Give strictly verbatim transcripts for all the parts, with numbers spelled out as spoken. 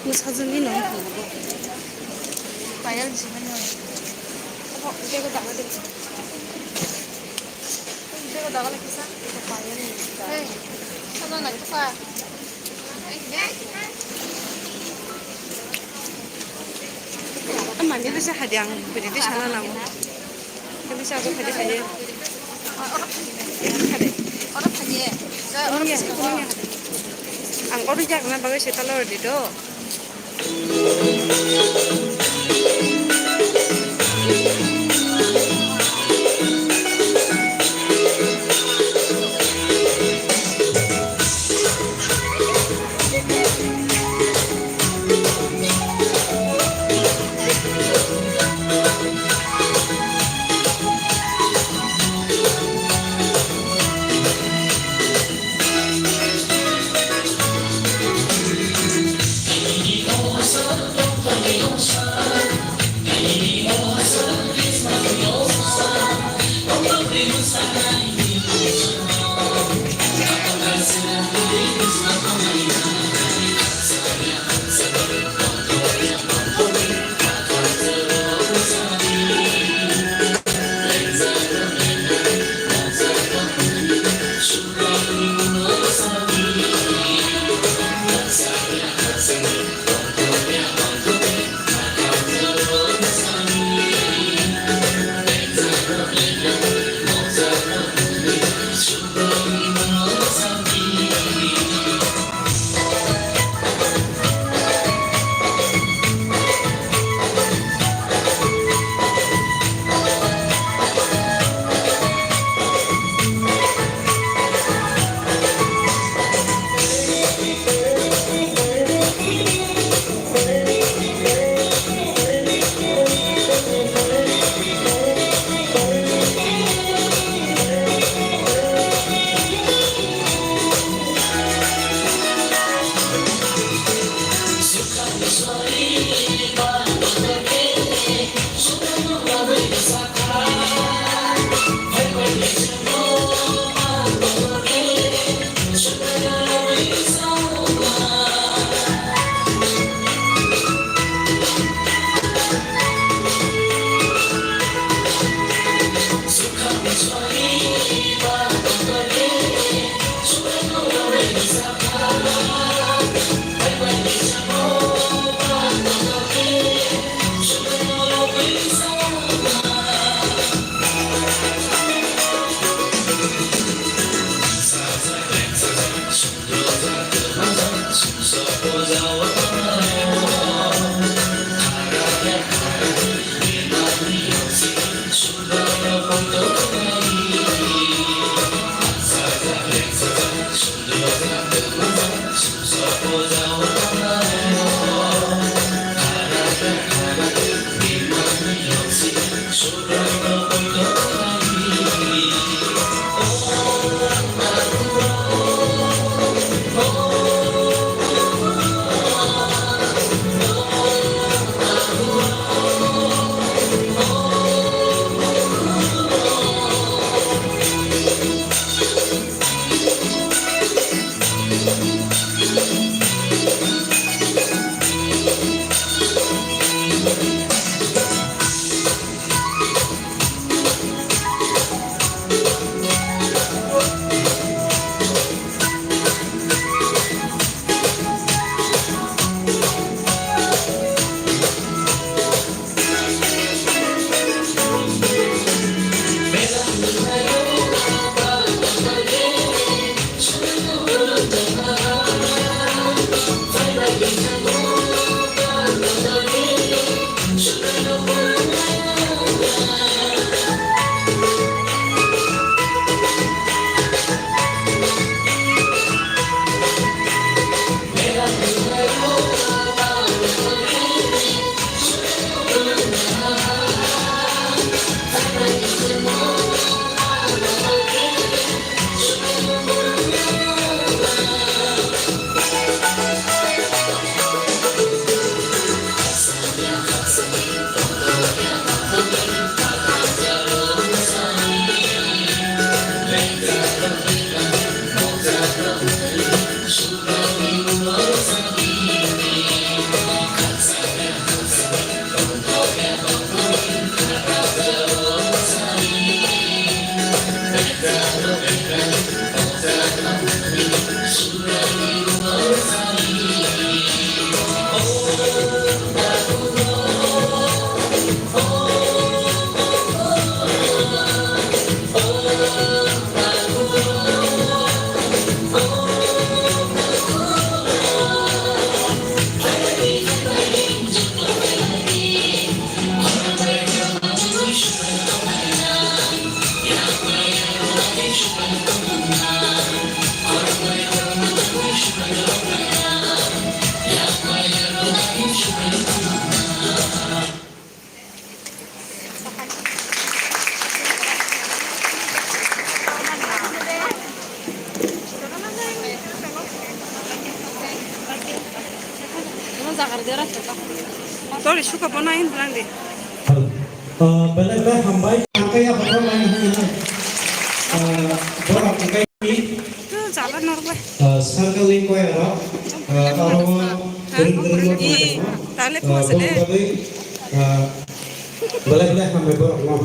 Sajwngni no. Payal jimani. Abo bego daga de. Bego daga le kisa. Payal ni. Hey, sama na kisa. Mani bisa hadi ang beri di sana namo. Kami sa ako kadi kadi. Oro kadi. Oro kadi. Ang oro jak na bagay sa talo di do. Sorry, suka bona in brang de. Ah, belai belai hambai, angkaya hotel lain hai hai. Ah, borok angkai ni, ah, circle ni koya rok, ah, aro, ah, ring ring rok, ah, bong bagwi, ah, belai belai hambai borok no.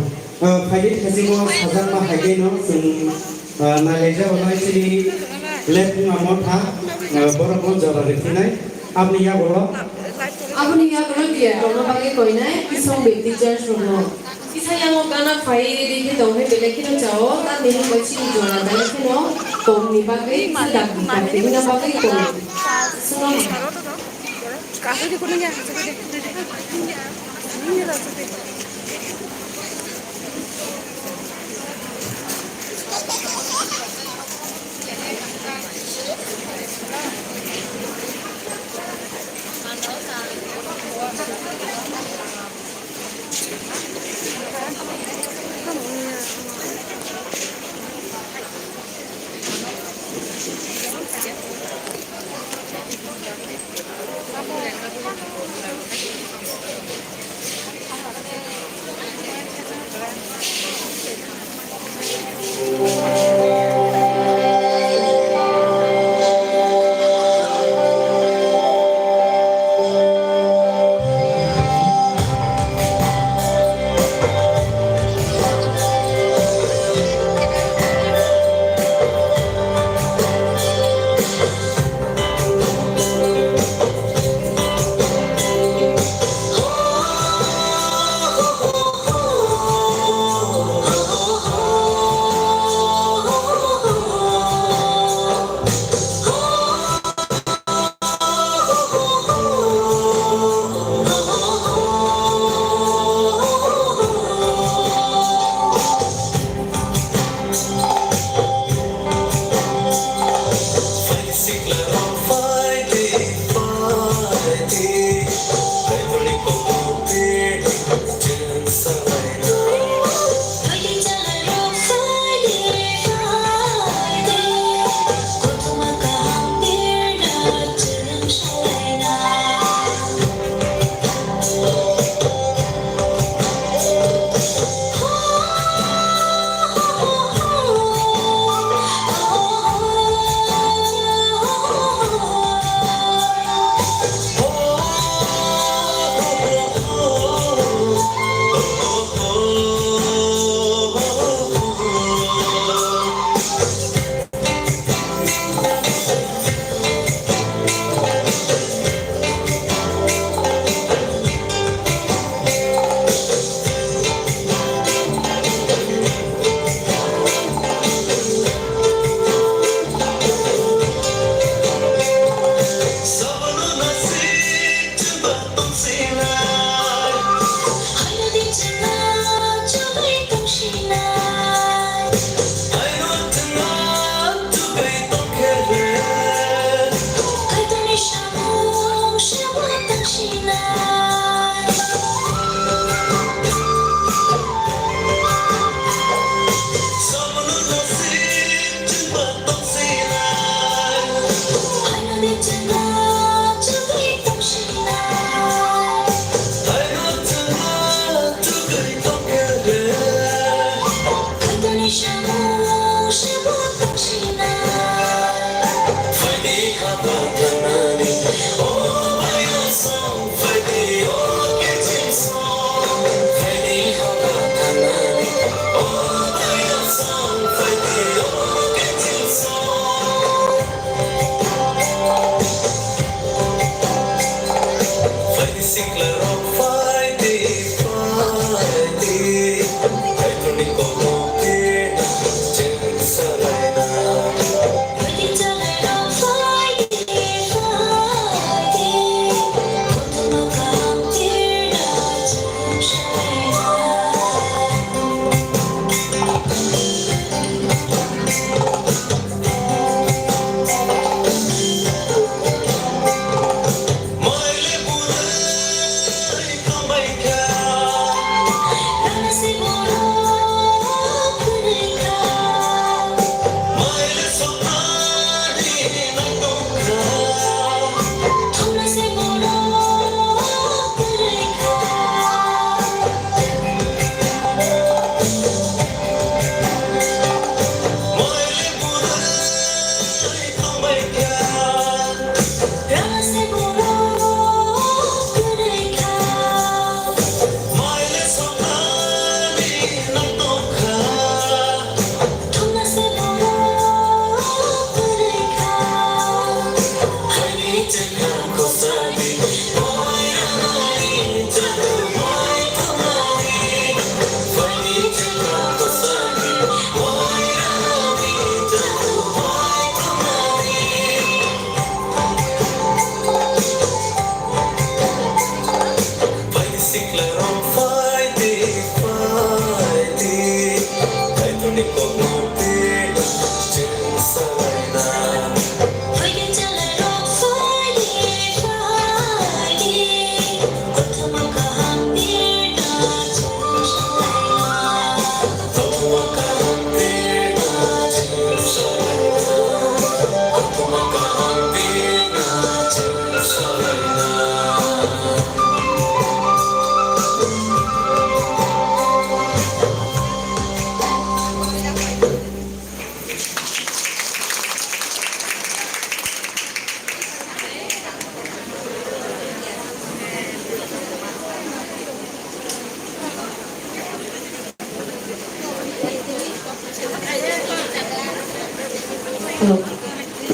Ah, phaidi thajimo sajakma hai khe no chwng, ah, nailaijak wngnai chini left wngma motha, ah, borok no jora riphinai. Aboni yagulo. Aboni yagulo dia, tongna bagwi koinai, isong baptist church rokno. Kisa yango gana phai ready khe tong khe belai kheno chao, tamni hwnba chini jora belai kheno tongni bagwi, kisa dak dak tebina bagwi tong. Swngo.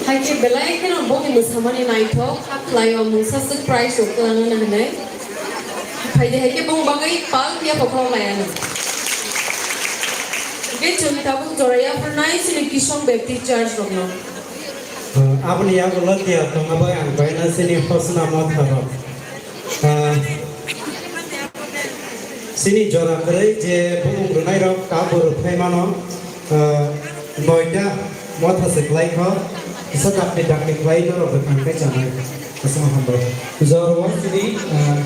Hai khe belai kheno boni mwsamani naithok, kha khlaio, mungsa swk prize rok kwlangna hinwi. Phaidi hai khe bong bagwi pal phiya pokol laiano. Hingkhe chwng tabuk jora yapharnai chini Kisong Baptist Church rokno. Aboni yagulo tiya tongma bai ang baina chini Hosna Motha rok. Ah, chini jora kwrwi je bumung rwnairok kabo rwphai mano, ah, noita motha se kwlai kho, kisa dakti dakti kwlai norok bwkhang khe chanai. Aswk hambai. Jora o chini, ah,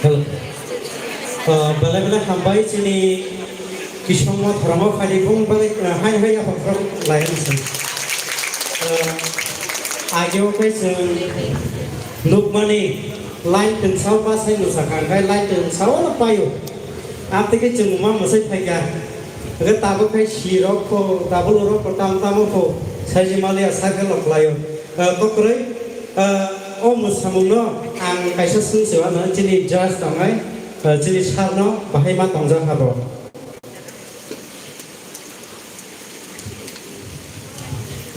Hello. Uh, belai belai hambai chini kisongma thorama phaidi bung belai, uh, hai hai apa program lai ang sing. Uh, ageo kai sing nukmani line tensao pa sai musa kang kai line tensao na payo. Amtwi khe chwng ma mwsai phaikha. Hwnkhe tabuk khai sirok kho, tabuk rok kho, tamo tamo kho, saiji maliya circle rok khlaio. Eh, kokroi, eh, o mwsamungno ang kaisa swng se uanw, chini judge tongnai, eh, chini sir no bahai ma tongjak habo.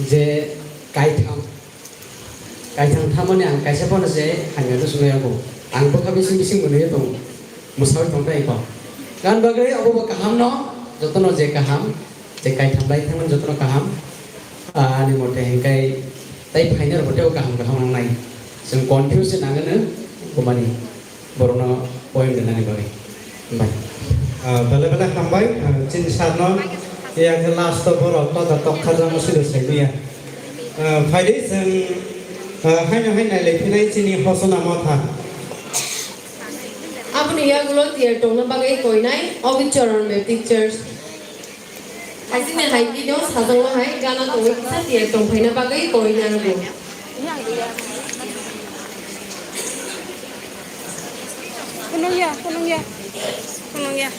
Je kaitham. Kaithang thamani ang kaisa phano se hamya no swngnai abo. Ang bwkha bising bising mwnwi tong, mwsawi tong tai kho. Gan bagwi abo bo kaham no, jotono je kaham, je kaitham lai thangmani jotono kaham. Ah, ani mote hingkai tai phaina rok tei kaham kaham nangnai. Chwng confuse nangano kumani. Borokno point rwnani bagwi. Hambai. Ah, belai belai hambai, ah, chini sir no, ya khe last o borok kotor tok kha jang silo sai maya. Ah, phaidi chwng, ah, haino hai nailai phinai chini Hosona Motha. Aboni yagulo tiyar tongna bagwi koinai Obicharan Baptist Church. Haisini hai video sajokno hai gana tongwi kisa tiyar tongphaina bagwi koi nango. Kunung ya, kunung ya, kunung ya.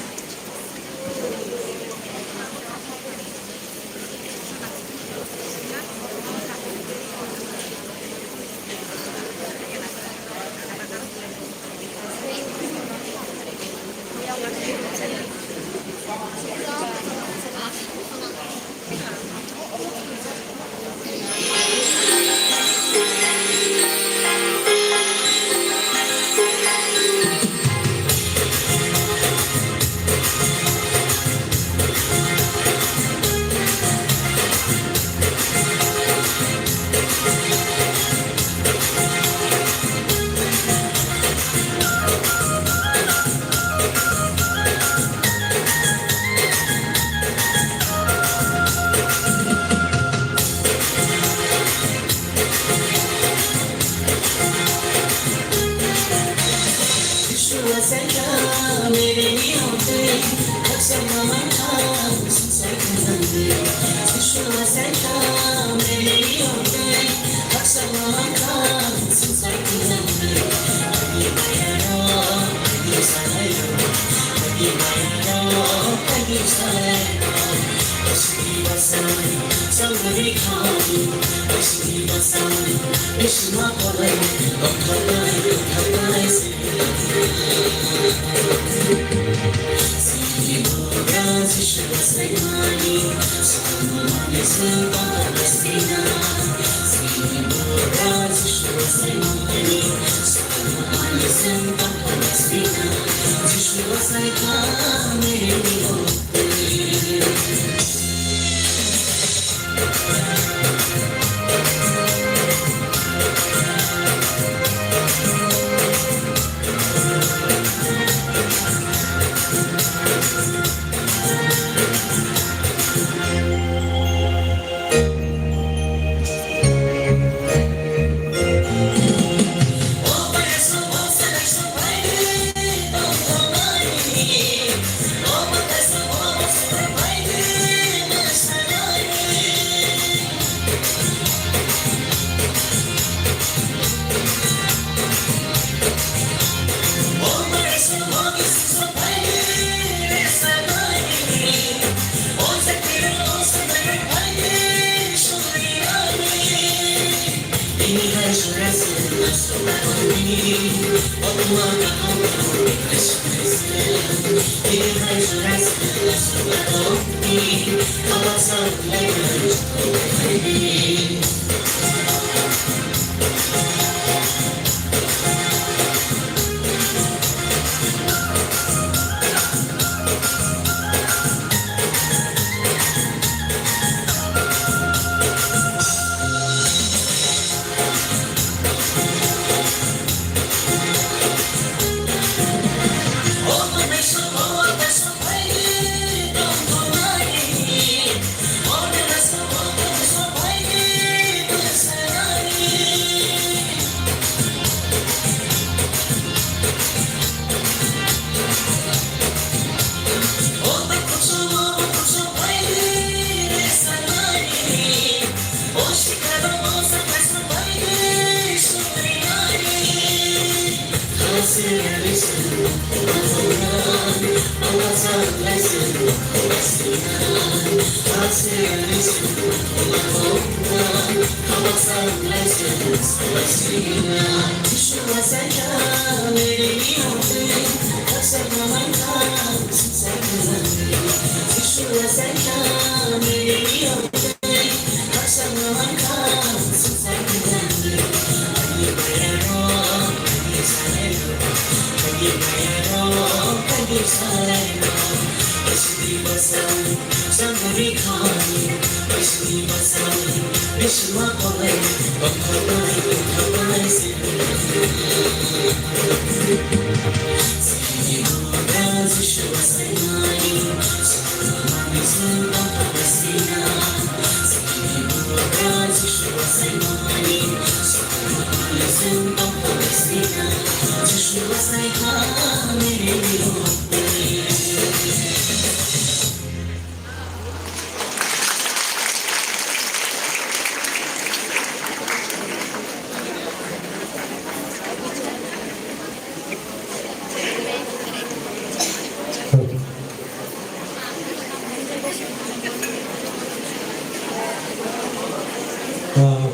Ah,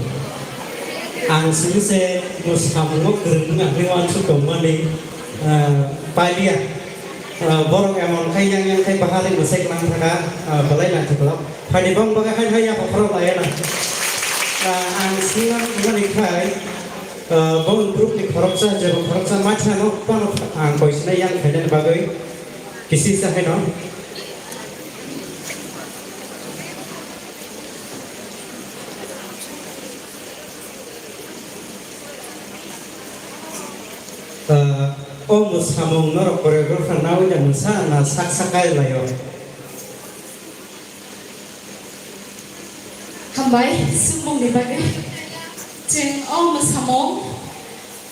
ang sini se no samungo kwrwng wngkha hwnwi uansuk tongmani, ah, paliya. Ah, borok emon khai yang yang khai bahari mwsai kwlwng thaka, ah, belai naithoklok. Phaidi bong baga hai hai yapha khorok laiya na. Ah, ang sini wngmani khai, ah, bong group ni khoroksa, jebo khoroksa maithano phano ang koisinai yang khainani bagwi kisi sa haino. Ah, o mwsamung norok choreographer nawi da mwsa na sak sak kai laio? Hambai, swngmungni bagwi. Chwng o mwsamung,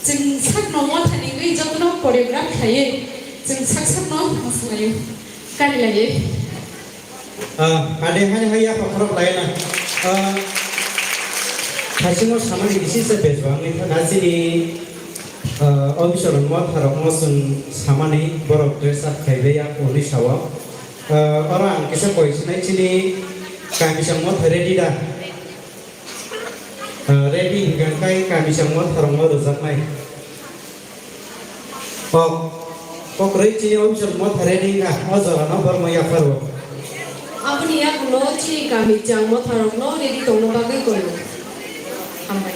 chwng sakno mothani wngwi jotono choreograph khlaiwi, chwng sak sakno mwsalaio, kari laio. Ah, ade hai hai yapha khorok laina. Ah, khaichimo samani bisi se bejwang ni thana chini, ah, officer motharok mo chwng samani borok dress up khaibai ya police hawo. Ah, oro ang kisa koi sinai chini kamisang motha ready da. Ah, ready hingka kai kamisang motharok mo rwjaknai. Kok, kok rwi chini officer motha ready na, o jora no bormo yapharo. Aboni yakulo chini kami chang motharok no ready tongna bagwi koyo. Hambai.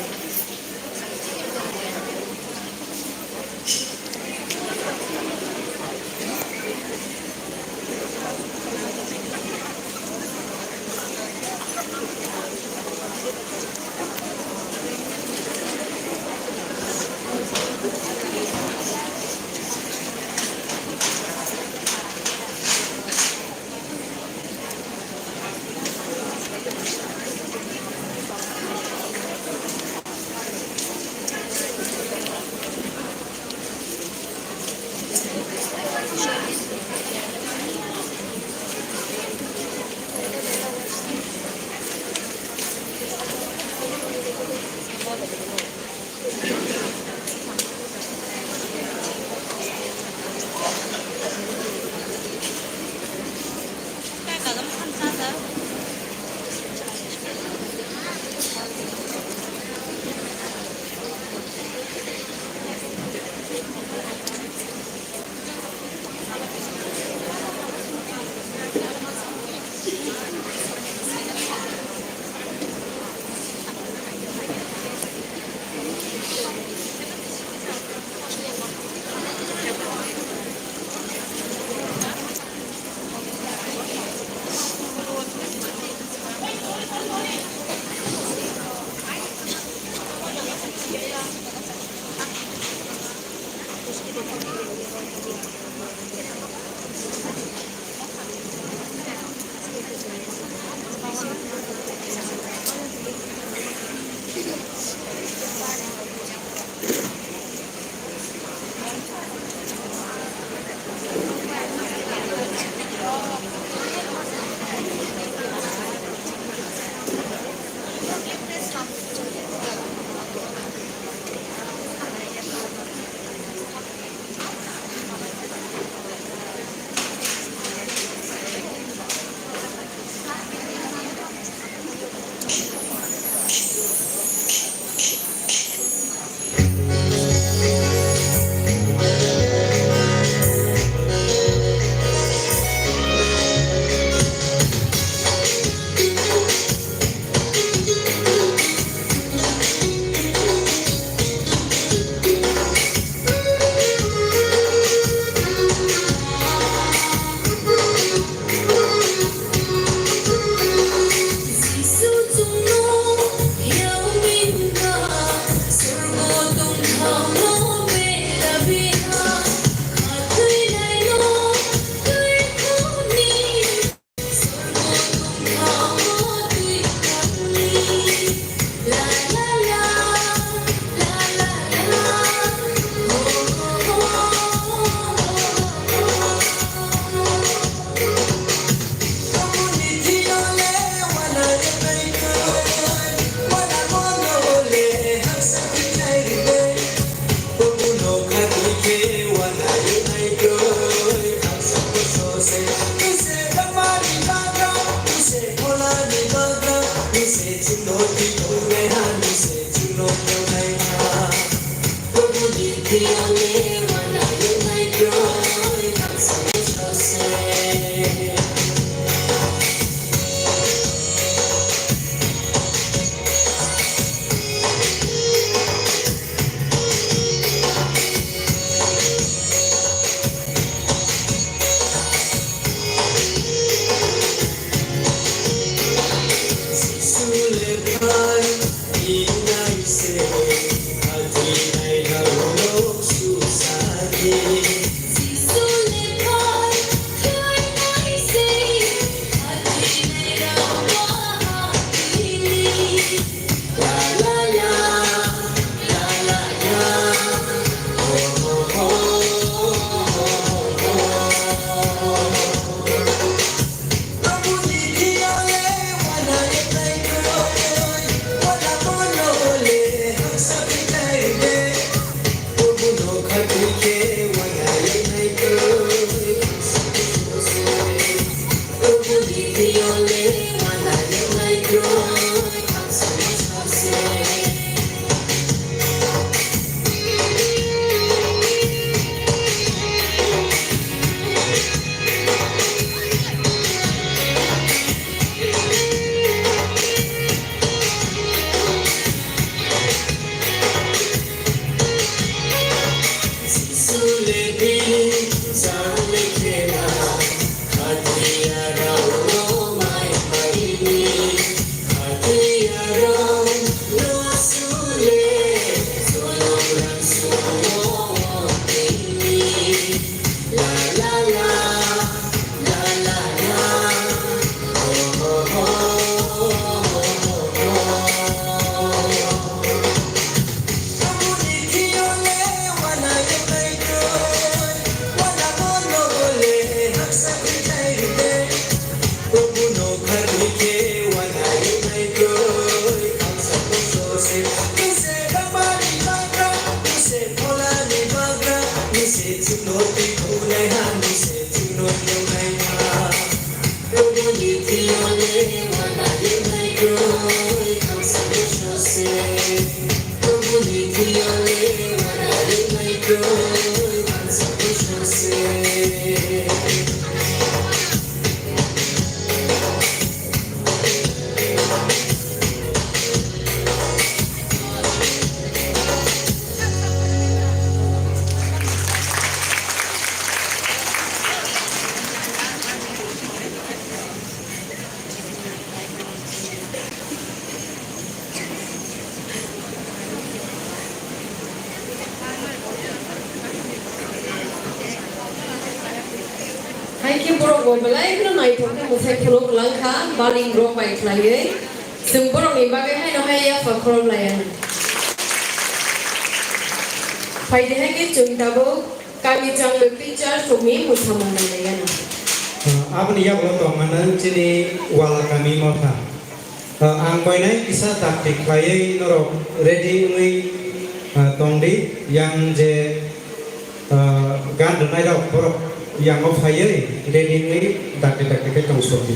Hai khe borok bo belai kheno naithok khe mwsai phunuk lang kha, baling rok bai khlaiwi. Chwng borokni bagwi haino hai yapha khorok lai anw. Phai di hai khe chwng tabuk Kami Changmukti Church rokni mwsamung nai lai anw. Aboni yagulo tong mano chini Wala Kami Motha. Ah, ang koinai kisa dakti khlaiwi norok ready wngwi, ah, tong di, yang je, ah, gan rwnairok borok yango phaiwi ready wngwi dakti dakti khe tong sok di.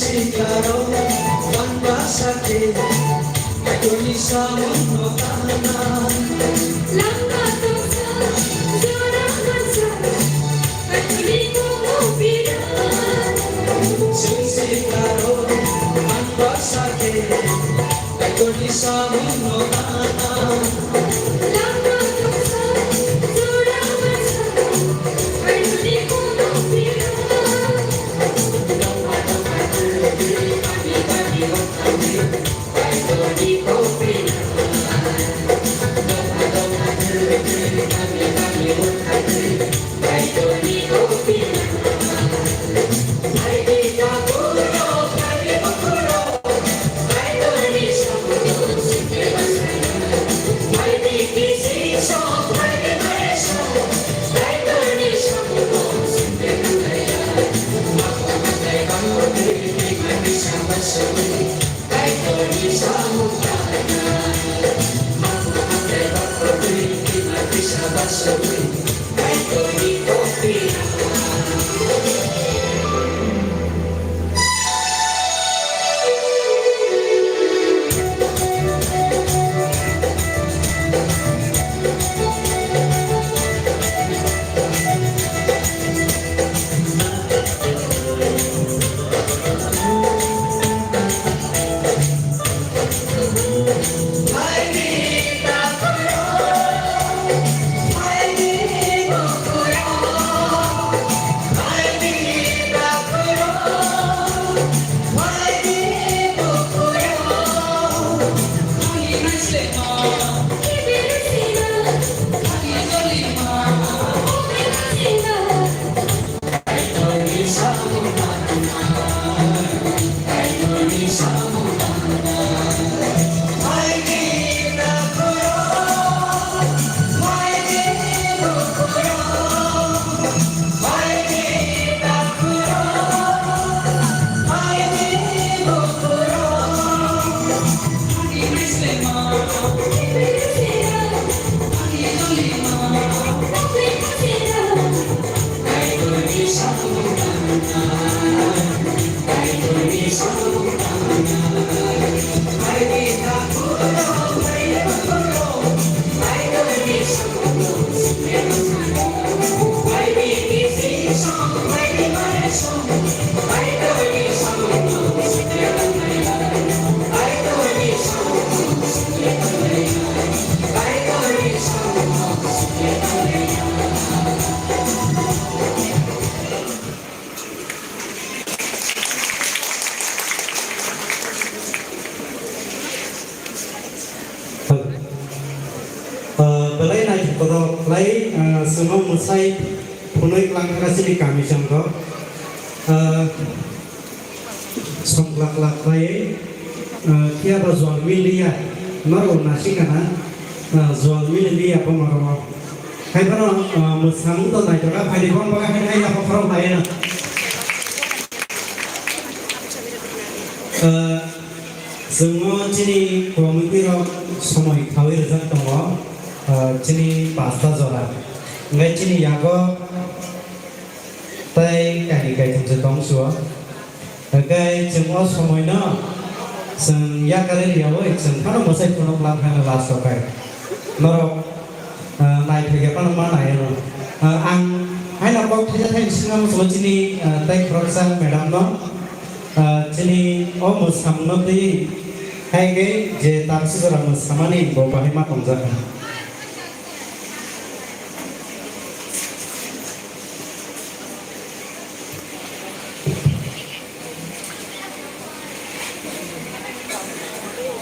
Siklaro, wan basa khe, Kaitorni samungno tana. Lama tongsa, jora mansa, Kaitorni komo pira. Sing siklaro, wan basa khe, Kaitorni samungno tana. Lama tongsa, jora mansa, Kaitorni komo pira. Ah, belai naithotok khlai, ah, chwngno mwsai phunui kwlangkha chini kami chwng rok. Ah, songklak klak khlaiwi, ah, phiya ba jol miliya, norok nasi kana, ah, jol miliya bo norok. Hai phano, ah, mwsamung to naithok kha, phaidi bong baga hai hai yapha khorok hai no. Ah, chwngno chini committee rok somoi khaui rijak tongo, ah, chini pasta jora. Hingke chini yago tei kainwi kaitham se tong suo. Hingke chwng o somoi no chwng yakarwi riyaui chwng phano mwsai phunuk lang phano last o kai. Norok, ah, naithok ya phano ma nai ano. Ah, ang haino kok thaisa thai swnam solo chini, ah, tei khoroksa madam no, ah, chini o mwsamung no twi hai khe je tamsi jora mwsamani bo bahai ma tongjak.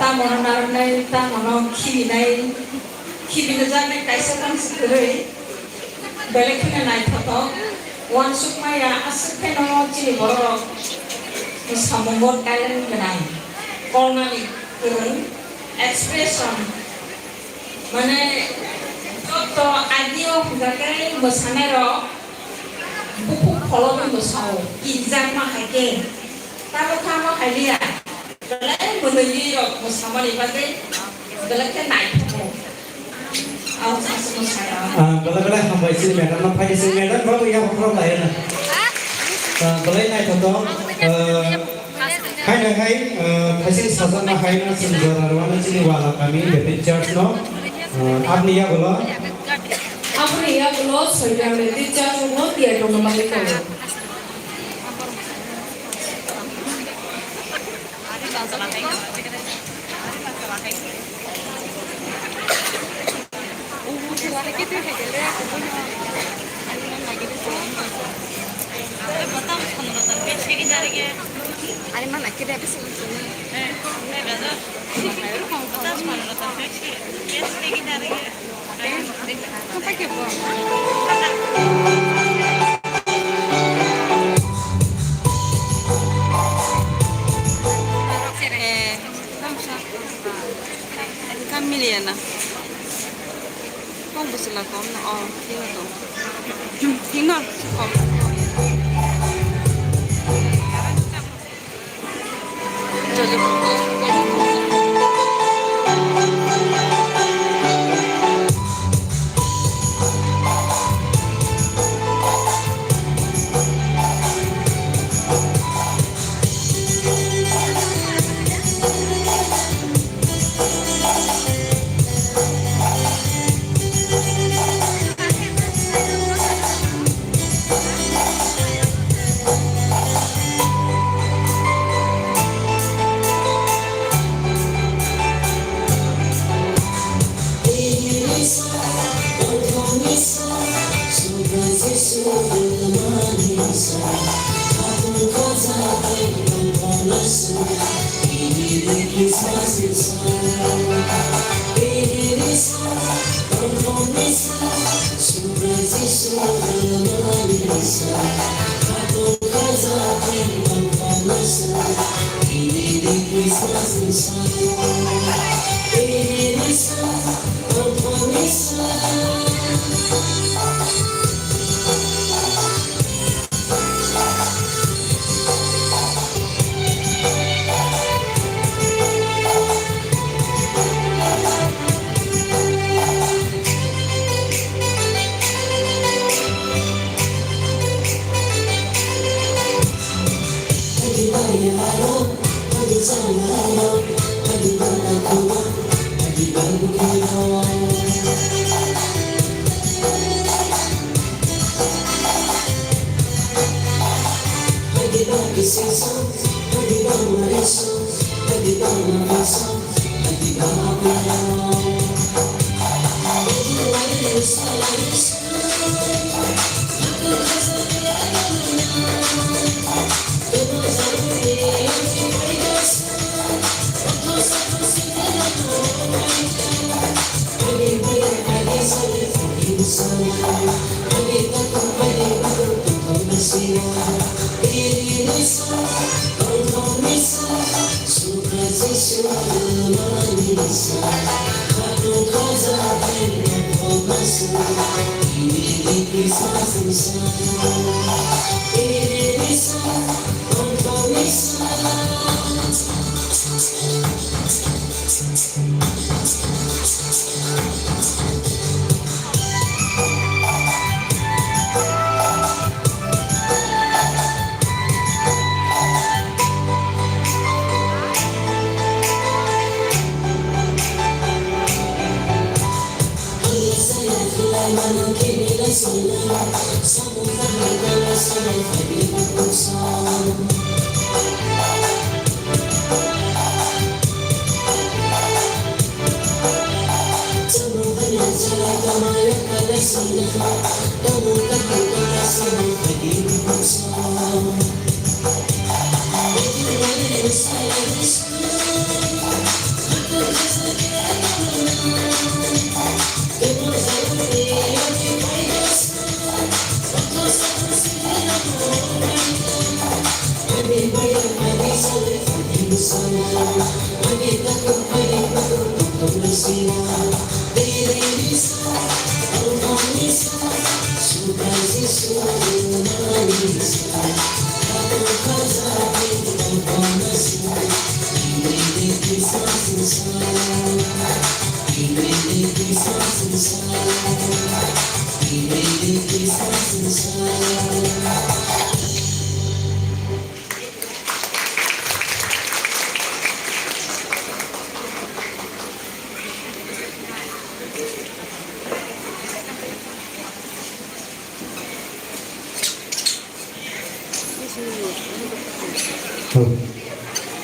Tamo no narwknai, tamo no khibinai, khibinajaknai kaisa tang se kwrwi, belai kheno naithotok, uansukmaya aswk khe no chini borok rok samungo talent gwnang, kolnani kwrwng, expression, mane, joto idea o hwnjak khe mwsanairok bukhuk kholobwi mwsao, kijak ma hai khe. Tamo kha ma hai liya. Belai mwnwi rok mwsamani bagwi belai khe naithogo. Ang sasu mwsaya. Ah, belai belai hambai si madam no phai si madam ba ya khorok lai na. Ah, belai naithotok. Ah, Haino hai, uh, thaising sajakna haino chwng jora rwano chini wala kami Baptist Church no, uh, aboni yagulo. Aboni yagulo Soitan Baptist Church no tiyar tongma bagwi tongo. Ari mana kida bisa lucu ni. Eh, kamsa. Kam miliya na. Kok bwswla kom no? Oh, thik no. Thik no, kom.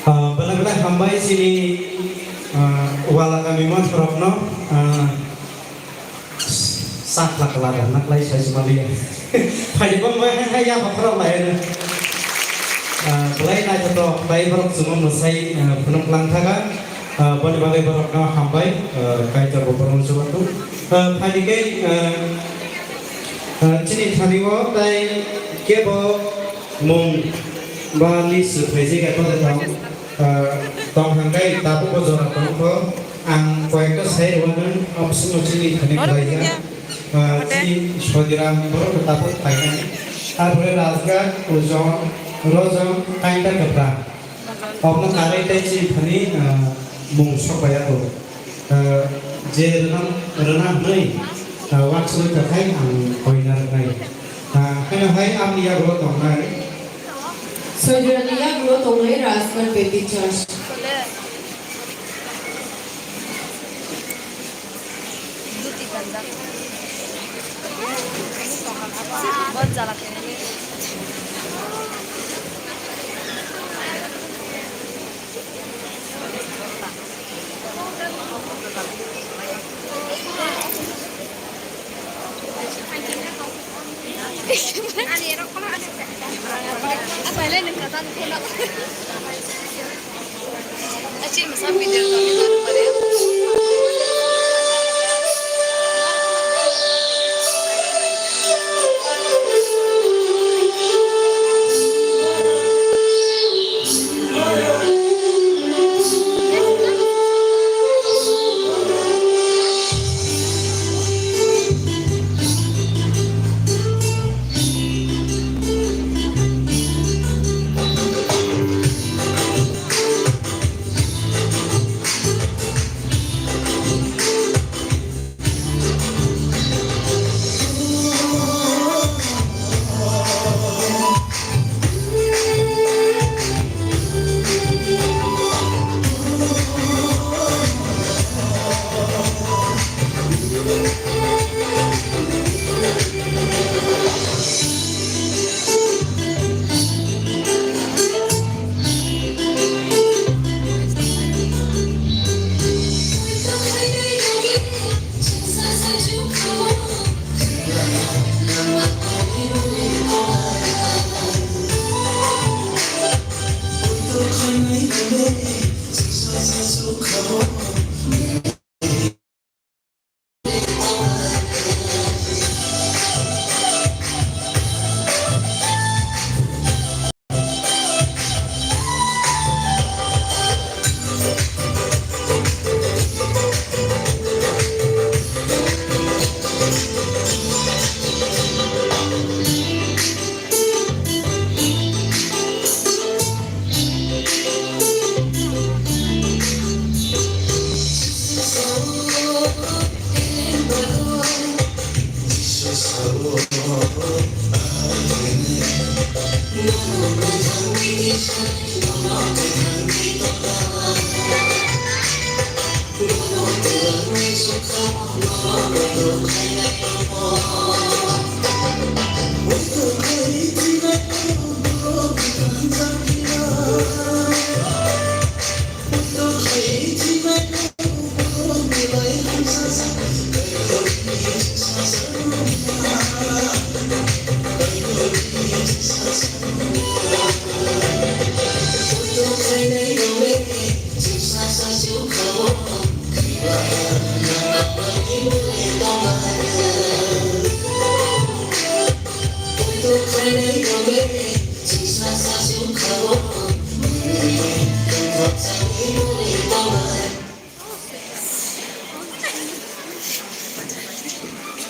Ah, belai belai hambai chini, ah, wala kami mansarokno, ah, sakla kala da naklai sai sumaliya. Phai bom bai hai hai ya bakhara lai na. Ah, belai naithotok bai borok chuma mwsai, ah, phunuk lang thaga. Ah, boni bagwi borokno hambai, ah, Kaitor bo borokno chubago. Ah, phaidi khe, ah, ah, chini thani o tai kebo mung ba list khaijak ya tong, ah, tong hangkai tabuk bo jora tongkho. Ang koyekta sai rwmani option o chini thani khlaijak. Ah, chini Sodiram borok tabuk khlainai. Arpore Rajghat, Ujong, Rojong, Kainta Kapra. Omo karwi tei chini thani, ah, mung sok bai ya kho. Ah, je rwna, rwna hwnwi, ah, uansugwi tongkha ang koina rwnai. Ah, haino hai amni yago tongnai. Soidrani yago tongnai Rajghat Baptist Church.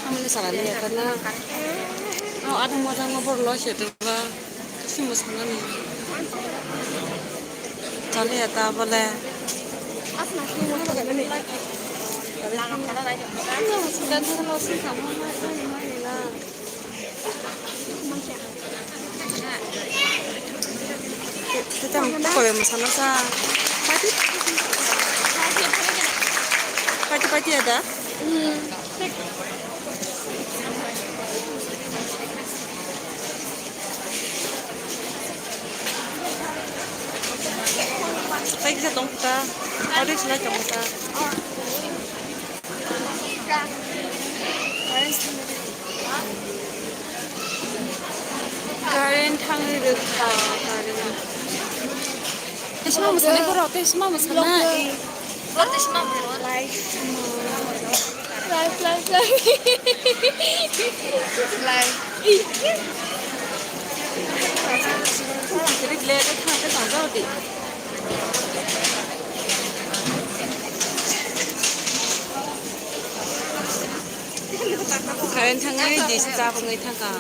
Amoni salani ya kana. Au ada moja ngobor lo se to ba. Simo sanani. Chale ya ta bole. Kita kowe masana sa. Pati. Pati pati ada. Hmm. Kaisa tong ta, audio sinai tong ta. Current thangwi rwkha, current. Tei sima mwsanai borok, tei sima mwsanai. Borok tei sima mwsanai. Life, life, life. Life. Life. Current thangwi dis chap wngwi thangkha.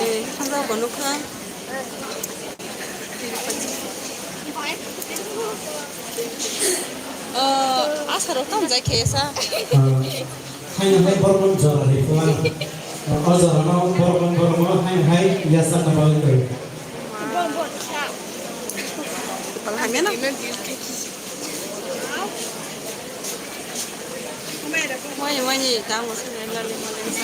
Eh, hamjak bo nukha. Oh, asarok tamo jai khe sa. Haino hai borokno jora ri kha. O jora no borokno borokno haino hai yasa na bagwi. Pal hamya na. Wani, wani, tamo se lali mali sa.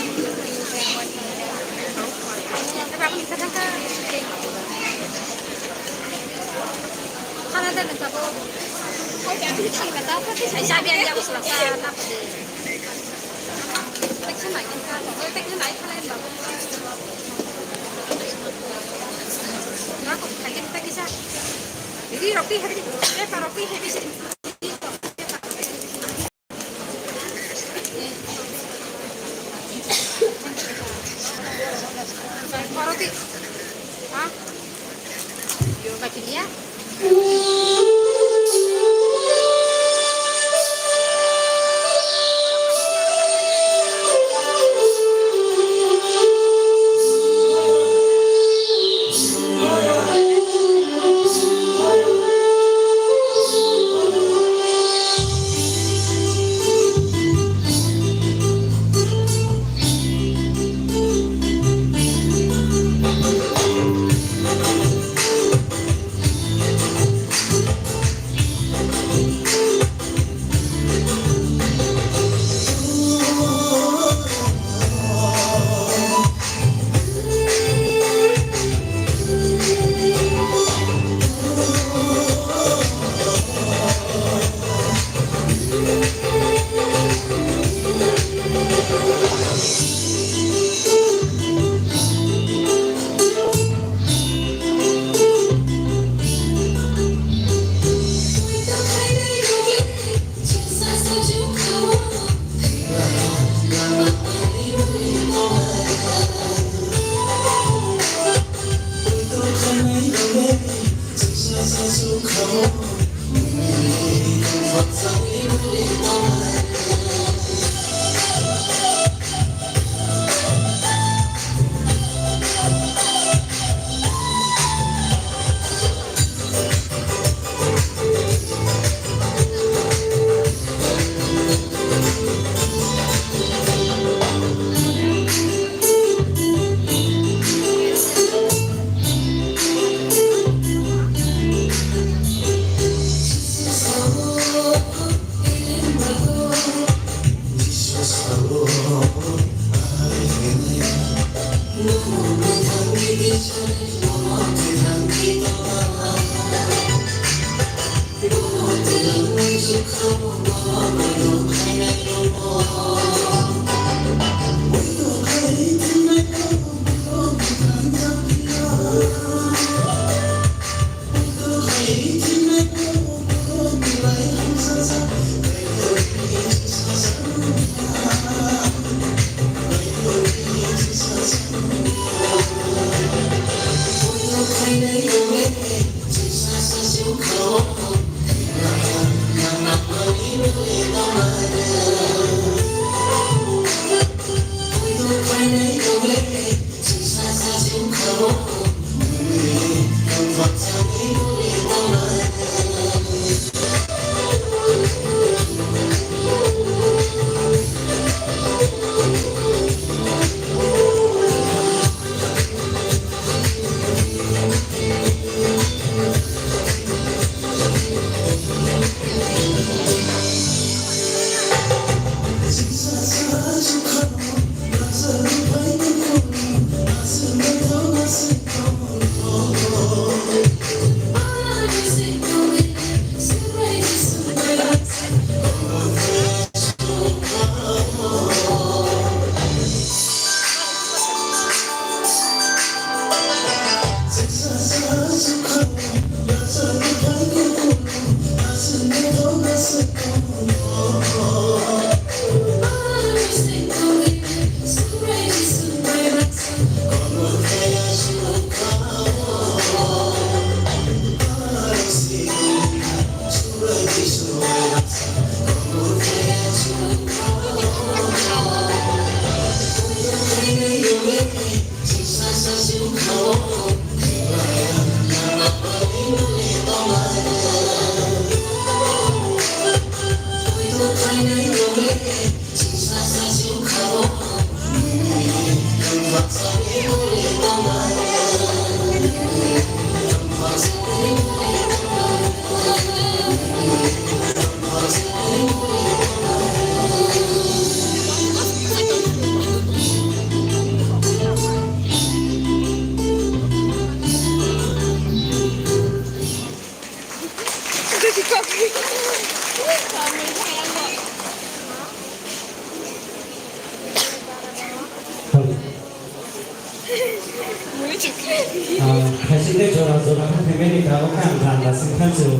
Khaisingde jora jora kha phaimani tabuk khe ang rang rasing khansu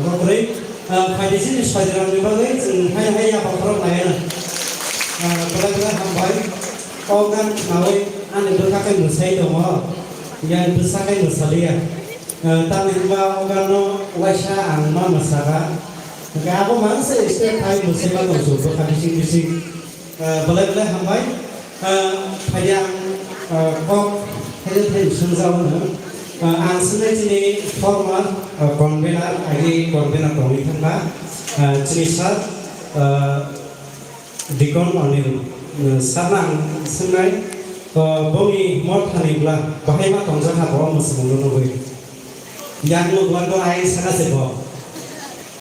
kokrwi phaidi sini soidiram ni bagwi chwng hai hai yapha khorok laina. Belai belai hambai. O gan khnawi ani bwkha khe mwsai tongo, yang bwsa khe mwsaliya. Tamni hwnba o gano waisa ang ma mwsakha. Hwnkhe abo mang se step khai mwsai ma tongsu bwkha bising bising. Belai belai hambai. Phaidi ang kok thaido thaido swngjao hwno. Ang swngnai chini former convener, agi convener tongwi thangkha, chini sir Dikon Anil sarno ang swngnai, boni mothani bwla bahai ma tongjak ha bo mwswkmungno nugwi. Yang nukla to ai sana se bo.